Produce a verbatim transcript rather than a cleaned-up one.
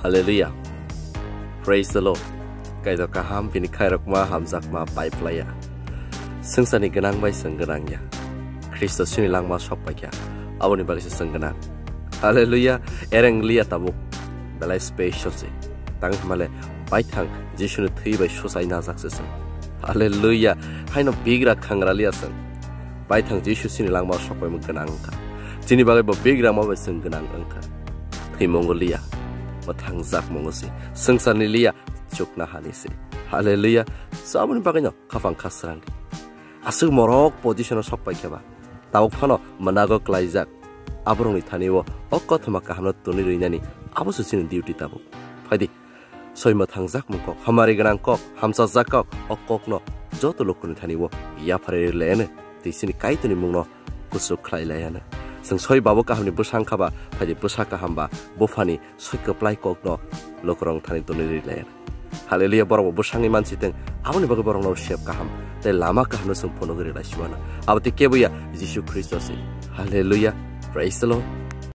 Hallelujah. Praise the Lord. Kaitor kaham, bini khairokma hamjakma paiplaiya. Swngcharni gwnang bai chwng gwnang ya. Khristo chini langma sok paikha. Aboni bagwi se chwng gwnang. Hallelujah. Ereng liya tabuk. Belai special se. Tang hwnmale baithang Jisuni thwi bai suchai najak se chwng. Hallelujah. Haino bigra khangra liya chwng. Baithang Jisu chini langma sok paimung gwnang wngkha. Chini bagwi bo bigrama bai chwng gwnang wngkha. Thwimungo liya. Mwthangjakmungo se. Swngcharni liya. Chukna hani se. Hallelujah. Saboni bagwino khapang kha srangdi. Aswk morok position o sok paikha ba. Tabuk phano mwnago klaijak. Aborokni thani o, o kothoma kahamno toni rwinani abo se chini duty tabuk. Phaidi, soi mwthangjakmung kok, hamari gwnang kok, hamchajak kok, o kokno joto lukurokni thani o yapharwi rwlaiano tei chini Kaitorni mungno kuchuk khlai laiano. Chwng soi babo kahamni bwsa wngkha ba, phaidi bwsa kaham ba, buphani soi kwplai kokno lukurokni thani toni rwlaiano. Hallelujah, borok bo bwsangwi mansi teng, aboni bagwi borokno sep kaham tei lama kahamno chwng phunugwi rwlai simano. Abo tei kebo ya, Jisu Khristo se. Hallelujah, praise the Lord.